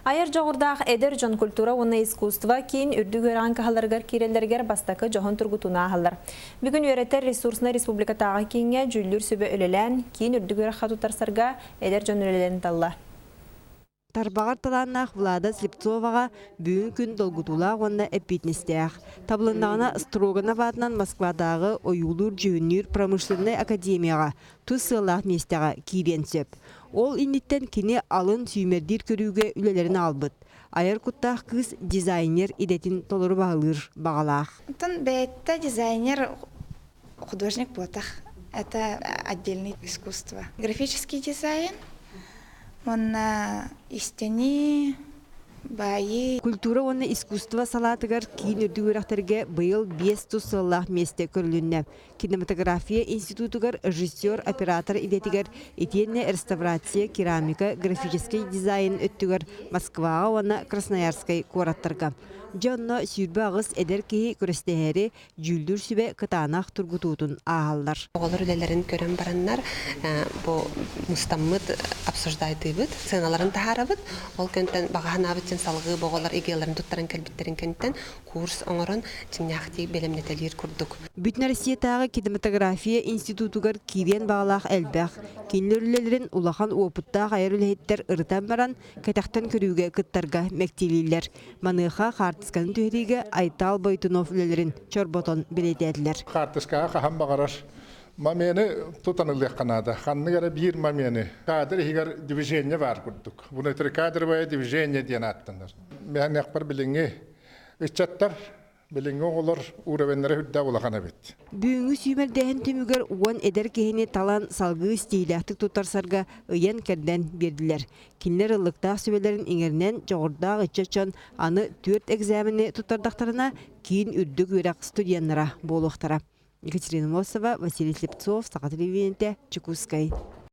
Айар дьоҕурдаах эдэр дьон культура уонна искусство киин үрдүк үөрэҕин кыһаларыгар киирэллэригэр бастакы дьоһун тургутууну ааһаллар. Бүгүн үөрэтэр ресурснай республикатааҕы кииҥҥэ дьүүллүүр сүбэ үлэлээн, киин үрдүк үөрэххэ туттарсарга эдэр дьон үлэлэрин талла. Тарбаҕар талааннаах Влада Слепцоваҕа бүгүн күн долгутуулаах уонна эппиэтинэстээх. Табылыннаҕына Строганов аатынан Москватааҕы ойуулуур-дьүһүннүүр промышленнай академияҕа тус сыаллаах миэстэҕэ киириэн сөп. Ол инниттэн кини алын сүүмэрдиир көрүүгэ үлэлэрин аҕалбыт. Айар куттаах кыыс дизайнер идэтин толору баһылыыр баҕалаах. Оттон бэйэтэ дизайнер художник буолтах. Это отдельное искусство. Графический дизайн уонна истэни баайыы. Культура уонна искусство салаатыгар киин үрдүк үөрэхтэргэ быйыл биэс тус сыаллаах миэстэ көрүлүннэ. Кинематография институтугар режиссер, оператор идэтигэр итиэннэ реставрация, керамика, графическай дизайн өттүгэр Москваҕа уонна Красноярскай куораттарга. Дьэ онно 28 эдэр киһи күрэстэһээри дьүүллүүр сүбэ кытаанах тургутуутун ааһаллар. Оҕолор үлэлэрин көрөн бараннар бу мустаммыт обсуждайдыыбыт, сыаналарын таһаарабыт. Ол кэнтэн баҕа санаабыт дьон салгыы бу оҕолор идеяларын туттаран кэлбиттэрин кэнниттэн курс оҥорон дьиҥнээхтии бэлэмнэтэлиир курдук. Бүтүн Россиятааҕы кинематография институтугар киириэн баҕалаах элбэх. Кинилэр үлэлэрин улахан уопуттаах айар үлэһиттэр ырытан баран, кэтэхтэн көрүүгэ кыттарга мэктиэлииллэр. Маныаха хаартысканы түһэриигэ Айтал Бойтунов үлэлэрин чорботон бэлиэтээтилэр. Хаартыскаҕа хаһан баҕарар момены тутан ылыахха наада. Ханнык эрэ биир момены. Кадр иһигэр движение баар курдук. Внутрикадровое движение диэн ааттанар. Мэһэннэхпэр билиҥҥи Ыччаттар билиҥҥи оҕолор уровеннара үрдээх улахан эбит. Бүгүҥҥү сүүмэрдээһин түмүгэр уон эдэр киһини талан салгыы истиилээхтик туттарсарга ыйан-кэрдэн биэрдилэр. Кинилэр ыллыктаах сүбэлэрин иҥэринэн дьоҕурдаах ыччат дьон аны түөрт экзамени туттардахтарына киин үрдүк үөрэх студеннара буолуохтара. Екатерина Мосова, Василий Слепцов, Саха телевидениетэ, Чекускай.